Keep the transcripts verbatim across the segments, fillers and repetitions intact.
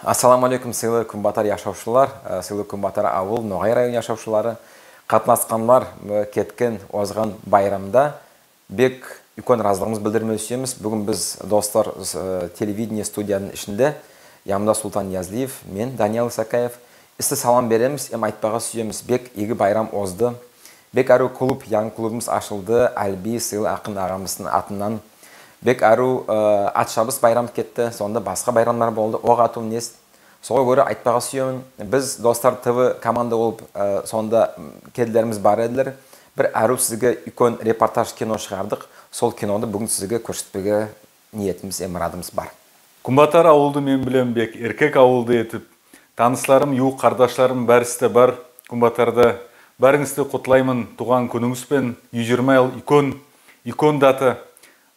Ассаламу алейкум, сыйлы Куьнбатар яшавшылар, аь, сыйлы Куьнбатар авыл, Ногай район яшавшылары, катнасканлар, аь, кеткен, озган байрамда. Бек уьйкен разылыгымызды билдирмеге суьемиз. Буьгуьн биз, дослар, аь, телевидение студиядынъ ишинде, янымда Султан Ниязлиев, мен, Даниял Исакаев. Сизди салам беремиз эм айтпага суьемиз, бек ийги байрам озды. Бек аьруьв клуб, янъы клубымыз ашылды, Альби, сыйлы акын агамыздынъ атыннан. Бек аьруьв, аь, ат шабыс байрам кетти, сонда баска байрамлар болды, ок атув, не. Сога коьре айтпага суьемен, биз «Дослар ТВ» команда болып, аь, сонда, м, кеделеримиз бар эдилер. Бир аьруьв сизге уьйкен репортаж кино шыгардык. Сол киноды буьгуьн сизге коьрсетпеге ниетимиз эм мырадымыз бар. Куьнбатар авылды мен билемен бек эркек авыл этип. Танысларым, ювык кардашларым баьриси де бар Куьнбатарда. Баьринъизди кутлайман тувган куьнинъиз бен. Юз йырма йыл — уьйкен, уьйкен дата.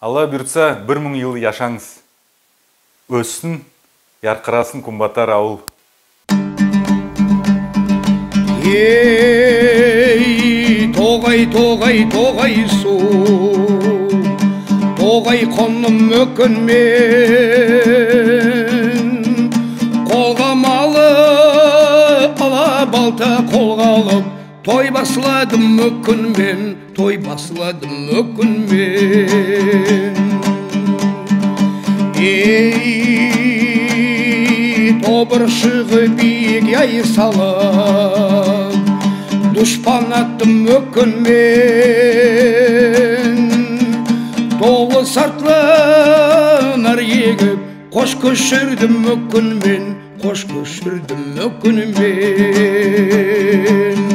Алла буйыртса, бир мынъ йыл яшанъыз. Оьссин, яркырасын Куьнбатар авыл. Эй, тогай, тогай, тогай сув, тогай кондым оьпкен мен. Колга малы, ала балта колга алып, той басладым оьпкен мен, той басладым оьпкен мен. Эй, тобыршыгы бийик яй салып, душпан аттым оьпкен мен. Толыс артлы нар егип, кош коьширдим оьпкен мен, кош коьширдим оьпкен мен.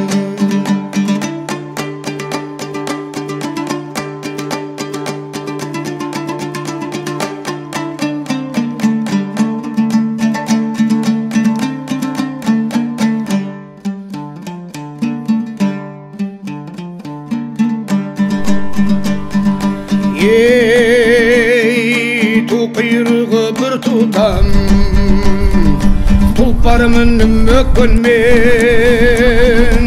Эй, тув куйрыгы бир тутам тулпар миндим оьпкен мен.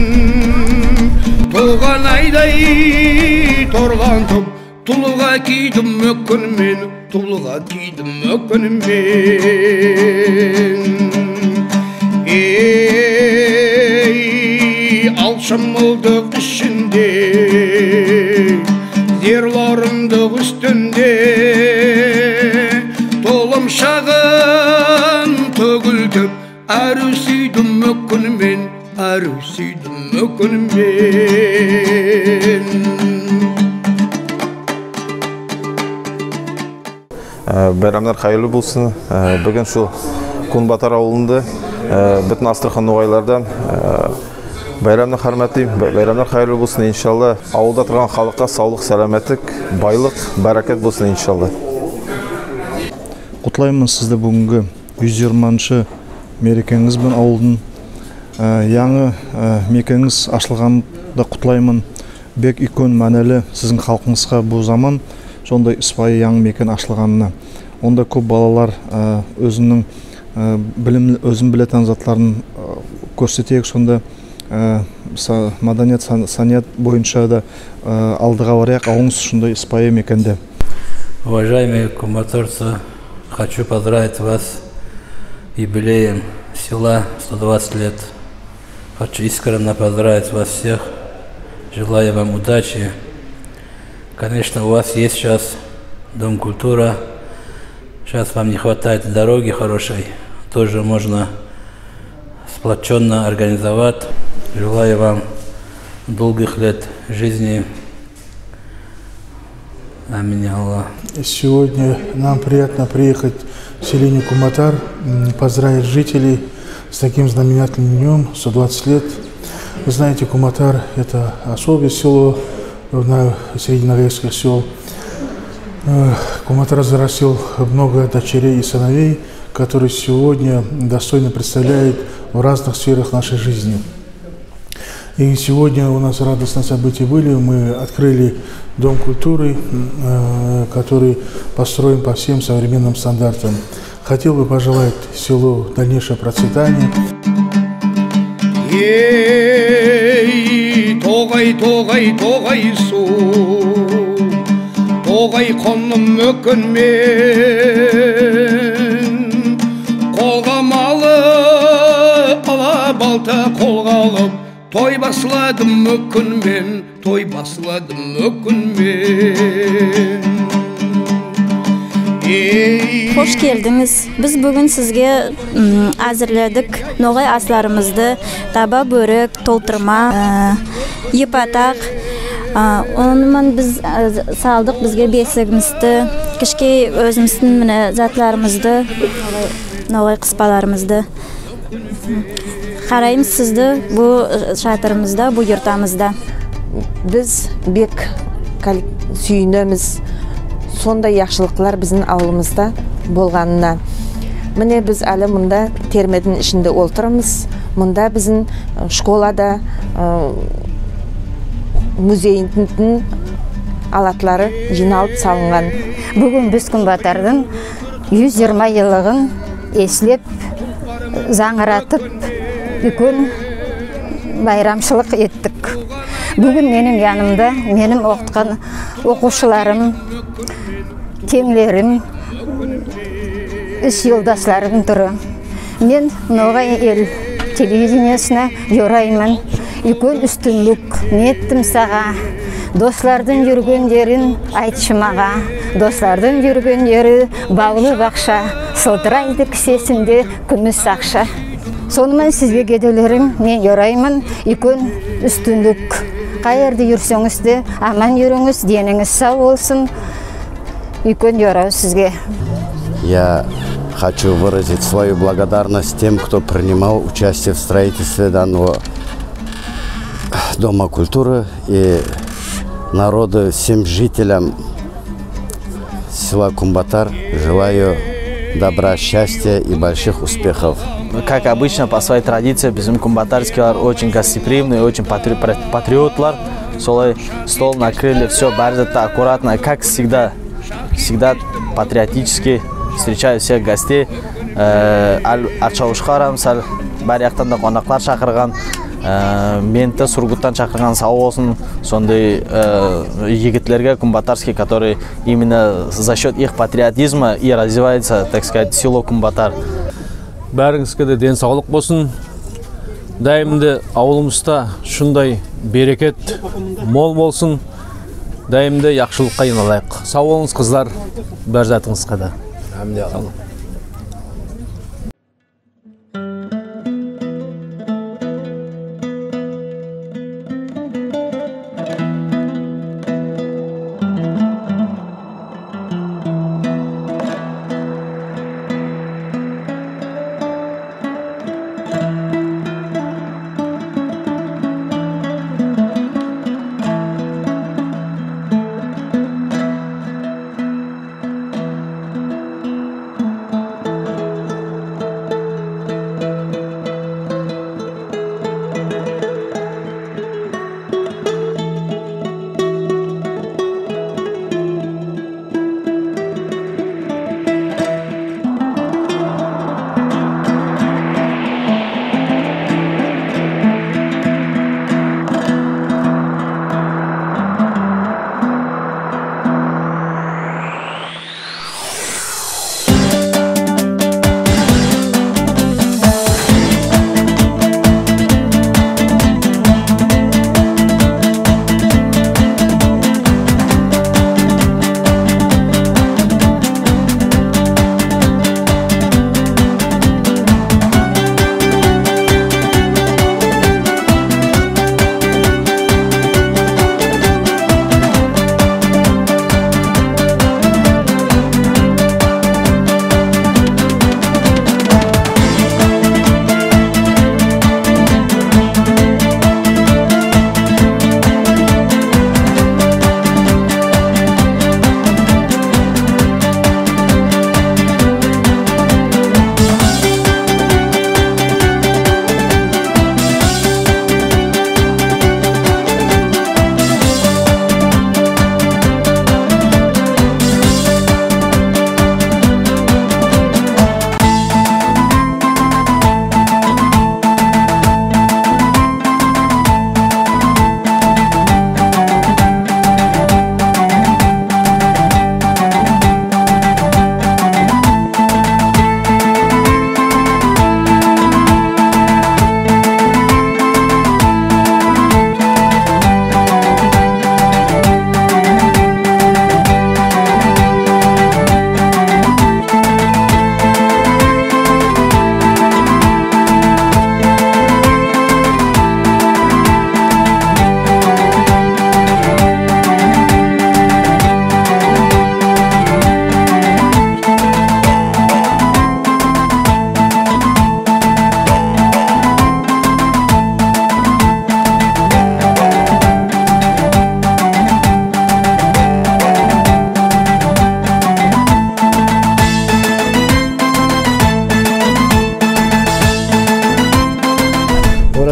Тувган айдай торлантып, тулга кийдим оьпкен мен, тулга кийдим оьпкен мен. Эй, ал шымылдык ишинде, зерле орындык уьстинде, тулым шагын тоьгилтип, аьруьв суьйдим оьпкен мен, аьруьв суьйдим оьпкен мен. Аь, байрамлар кайырлы болсын. Аь, буьгуьн сол Куьнбатар авылында, аь, буьтин Астрахань ногайлардан, аь, байрамны хуьрметлеймен. Бай-, байрамлар кайырлы болсын, иншалла. Авылда турган халкка савлык, саламатлык, байлык, берекет болсын, иншалла. Кутлайман сизди буьгуьнги юз йырманшы мерекенъиз бен авылдынъ. Аь, янъы, аь, мекенинъиз ашылганын да кутлайман. Бек уьйкен маьнели сиздинъ халкынъызга бу заман, сондай ыспайы янъы мекен ашылганына. Онда коьп балалар, аь, оьзининъ, аь, билим, оьзин билетаган затларын, аь, коьрсетеек сонда. Аь, са-, маданият, сан-, саният бойынша да, аь, алдыга бараяк, авылынъыз сондай ыспайы мекенде. Уважаемые куьнбатарцы, хочу поздравить вас с юбилеем села, сто двадцать лет. Хочу искренне поздравить вас всех. Желаю вам удачи. Конечно, у вас есть сейчас дом культуры. Сейчас вам не хватает дороги хорошей. Тоже можно сплочённо организовать. Желаю вам долгих лет жизни. Аминь, я Аллах. Сегодня нам приятно приехать в селение Куьнбатар, м, поздравить жителей с таким знаменательным днём, сто двадцать лет. Вы знаете, Куьнбатар — это особое село на, среди ногайских сёл. Э, Куьнбатар зарастил много дочерей и сыновей, которые сегодня достойно представляют в разных сферах нашей жизни. И сегодня у нас радостные события были. Мы открыли дом культуры, м, э, который построен по всем современным стандартам. Хотел бы пожелать селу дальнейшего процветания. Эй, тогай, тогай, тогай сув, тогай кондым оьпкен мен. Колга Малы ала балта колга алып, той басладым оькинмен, той басладым оькинмен. Эй. Хош келдинъиз. Биз буьгуьн сизге, м, аьзирледик ногай асларымызды, таба боьрек, толтырма, э, йыпатак. Э, оны ман биз, э, салдык бизге бесигимизди, кишкей оьзимиздинъ мине затларымызды, ногай кыспаларымызды. Караймыз сизди бу, э, шатырымызда, бу юртамызда. Биз бек кол-, суьйинемиз, сондай яхшылыклар бизим авылымызда болганына. Мине биз аьли мунда термединъ ишинде олтырамыз. Мунда бизим, э, школада, э, музейдинъ алатлары йыйналып салынган. Буьгуьн биз Куьнбатардынъ юз йырма йыллыгын эслеп, занъыратып, уьйкен байрамшылык эттик. Буьгуьн меним янымда меним окыткан окувшыларым, тенълерим, ис йолдасларым туры. Мен «Ногай Эл» телевидениесине йорайман уьйкен уьстинлик. Не эттим сага? Дослардынъ юрген ерин айтшы мага. Дослардынъ юрген ери бавлы бакша, сылтырайды кисесинде куьмис акша. Соны ман сизге, кеделерим, мен йорайман уьйкен уьстинлик. Кай ерде юрсенъиз де, аман юринъиз, денинъиз сав болсын. Уьйкен йорав сизге. Я хочу выразить свою благодарность тем, кто принимал участие в строительстве данного Дома культуры, и народу, всем жителям села Кумбатар желаю добра, счастья и больших успехов. Как обычно, по своей традиции, бизим куьнбатарскийлер очень гостеприимные, очень патри-, патри-, патриотлар. Солай стол накрыли, всё, баьри зат та аккуратно, как всегда. Всегда патриотически встречают всех гостей. Э, ал-, Арча-Ушкар ам сал баьри яктан да конаклар шакырган. Э, мени де Сургуттан шакырган, сав болсын. Сондай, э, йигитлерге куьнбатарский, который именно за счёт их патриотизма и развивается, так сказать, село Куьнбатар. Баьринъизге де ден савлык болсын. Дайым да авылымызда шундай берекет мол болсын. Дайым да яхшылыкка айналайык. Сав болынъыз, кызлар, бар затынъызга да.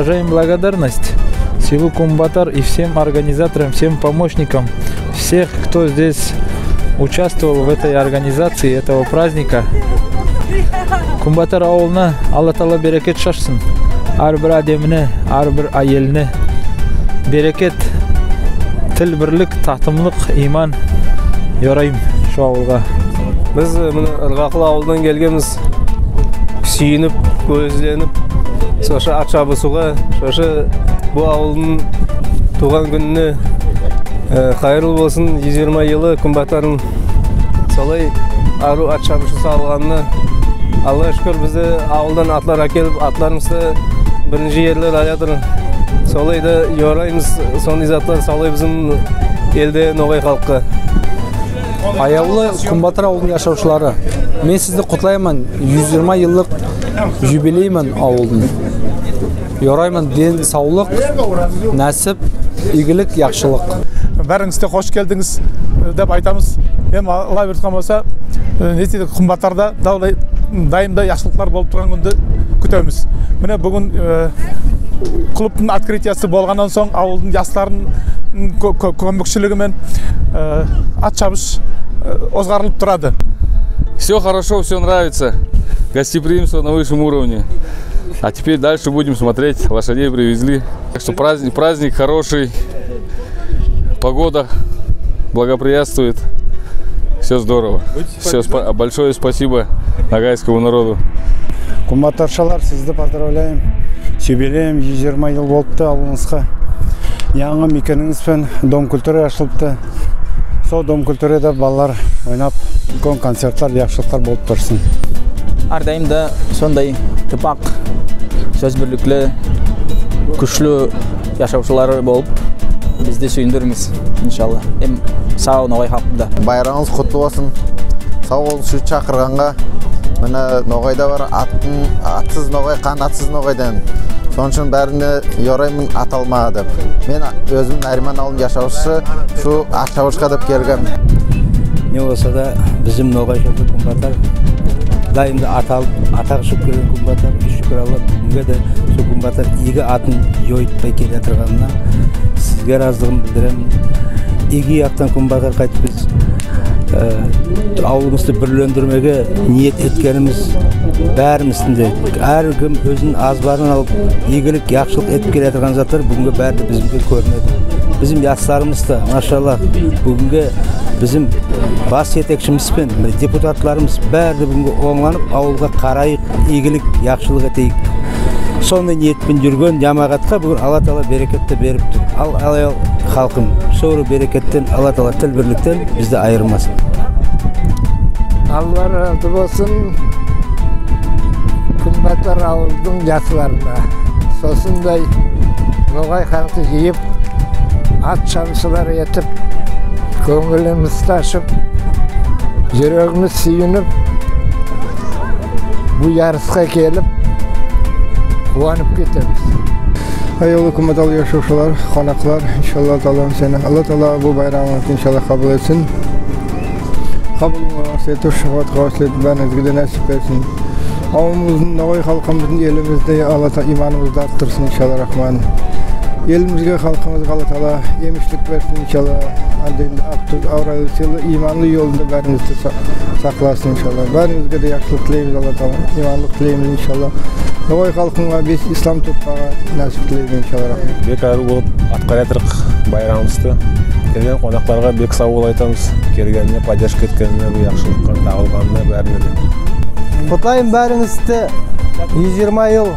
Выражаем благодарность селу Кумбатар и всем организаторам, всем помощникам, всех, кто здесь участвовал в этой организации этого праздника. Кумбатар авылына Алла Таала берекет шашсын. Аьр бир аьдемине, аьр бир аьелине берекет, тил бирлик, татымлык, иман йорайман шу авылга. Биз, мине, Ыргаклы авылдан келгенбиз. Суьйинип, куьезленип, сосы ат шабысувга, сосы бу авылдынъ тувган куьнине, аь, кайырлы болсын, юз йырма йылы Кумбатардынъ солай арув ат шабысув салганына. Аллага шуькир, бизди авылдан атлар аькелип, атларымызды биринши ерлер алып ятыр. Солай да йораймыз, сондай затлар солай бизим элде ногай халкка. Аявлы Кумбатар авылдынъ яшавшылары, мен сизди кутлайман, юз йырма йыллык юбилей мен авылдынъ. Йорайман ден савлык, насип, ийгилик, яхшылык. Баьринъиз де хош келдинъиз, аь, деп айтамыз. Эм Алла буйырткан болса, аь, не дейди, Кумбатарда да, да, дайым да яхшылыклар болып турган куьнди куьтемиз. Мине буьгуьн, аь, клубтынъ открытиясы болганнан сонъ авылдынъ ясларынынъ коь-, коь-, коьмекшилиги мен, аь, ат шабыс, аь, озгарылып турады. Все хорошо, все нравится. Гостеприимство на высшем уровне. А теперь дальше будем смотреть. Лошадей привезли. Так что праздник, праздник хороший. Погода благоприятствует. Все здорово. Все, большое спасибо ногайскому народу. Кумбатаршылар, сизди поздравляем. С юбилеем, юз йырма йыл болыпты авылынъызга. Янъы мекенинъиз бен дом культуры ашылыпты. Сол дом культурада балалар ойнап, уьйкен концертлер, яхшылыклар болып турсын. Аьр дайым да сондай тыпак, соьз бирликле, куьшли яшавшылары болып, бизди суьйиндиринъиз, иншалла. Эм сав ногай халкты да. Байрамынъыз кутлы болсын. Сав бол шу шакырганга. Мине, ногайда бар, аттынъ, атсыз ногай, канатсыз ногай деген. Сонынъ уьшин баьрине йорайман ат алмага деп. Мен оьзим Нариман авылынынъ яшавшысы, шу ат шабыска деп келгем. Не болса да, бизим ногай халкы Кумбатар дайым да ат алып, атак шыгып келген Кумбатар, шуькир Алла, буьгуьнге де сол Кумбатар ийги атын йойытпай келе ятырганына сизге разылыгым билдиремен. Ийги яктан Кумбатар кайтип биз, аь, авылымызды бирлендирмеге ниет эткенимиз баьримиздинъ де. Аьр ким оьзининъ азбарын алып, ийгилик, яхшылык этип келе ятырган затлар буьгуьнге баьри де бизге коьринеди. Бизим ясларымыз да, машалла, буьгуьнге бизим бас етекшимиз бен депутатларымыз баьри де буьгуьнге онъланып, авылга карайык, ийгилик, яхшылык этейик. Сондай ниет пен юрген ямагатка буьгуьн Алла Таала берекет те берип тур. Ал, ал, ал, халкым, сол берекеттен Алла Таала тил бирликтен бизди айырмасын. Алла разы болсын Кумбатар авылдынъ ясларына. Сосындай ногай халкты йыйып, ат шабысулар этип, коьнъилимизди ашып, юрегимиз суьйинип, бу ярыска келип, куванып кетемиз. Аявлы Кумбатар авыл яшавшылар, конаклар, иншалла Таала сени, Алла Таала бу байрамынъды иншалла кабыл этсин. Кабылынъа васиет, шафаатка васиет баьринъизге де насип берсин. Авылымыздынъ, ногай халкымыздынъ, элимиздинъ Алла Та-, иманымызды арттырсын, иншалла рахман. Элимизге, халкымызга Алла Таала эмишлик берсин, иншалла. Андайда актив, абырайлы, сыйлы, иманлы йолында баьринъизди са-, сакласын, иншалла. Баьринъизге де яхшылык тилеймиз, Алла Таала иманлык тилеймиз, иншалла. Ногай халкынъа бес ислам тутпага насип тилеймиз, иншалла рахман. Бек арув болып аткара ятырык байрамымызды. Келген конакларга бек сав бол айтамыз. Келгенине, поддержка эткенине, бу яхшылыкка тагылганына баьрине де. Кутлайман баьринъизди юз йырма йыл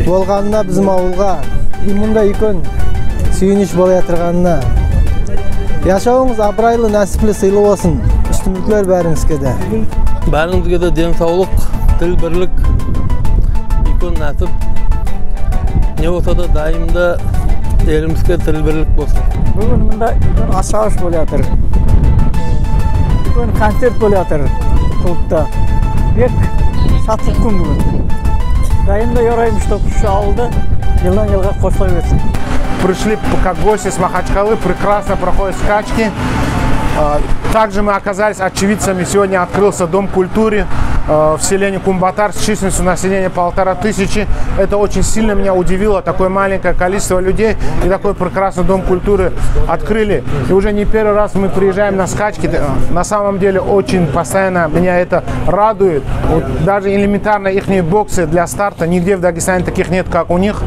болганына бизим авылга. И мундай уьйкен суьйиниш бола ятырганына. Яшавынъыз абырайлы, насипли, сыйлы болсын. Уьстинликлер баьринъизге де. Баьринъизге де ден савлык, тил бирлик, уьйкен насип. Не болса да, дайым да элимизге тил бирлик болсын. Буьгуьн мунда уьйкен ат шабыс болып ятыр. Уьйкен концерт болып ятыр клубта. Бек шатлык куьн буьгуьн. Дайым да йораймыз, чтоб шу авылды йылдан йылга косыла берсин. Пришли как гости с Махачкалы, прекрасно проходят скачки. Также мы оказались очевидцами. Сегодня открылся дом культуры э, в селении Кумбатар с численностью населения полторы тысячи. Это очень сильно меня удивило. Такое маленькое количество людей и такой прекрасный дом культуры открыли. И уже не первый раз мы приезжаем на скачки. Э, На самом деле очень постоянно меня это радует. Вот даже элементарно ихние боксы для старта нигде в Дагестане таких нет, как у них.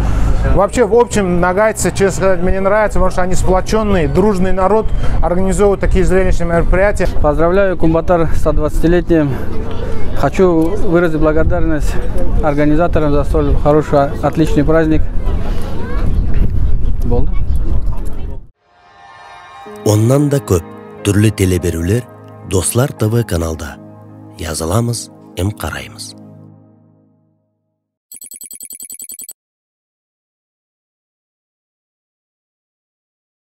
Вообще, в общем, ногайцы, честно сказать, мне нравится, потому что они сплоченные, дружный народ, организовывают такие зрелищные мероприятия. Поздравляю Кумбатар со двадцатилетием. Хочу выразить благодарность организаторам за столь хороший, отличный праздник. Болды. Оннан да көп түрлі телеберуьвлер Дослар ТВ каналда. Языламыз эм караймыз.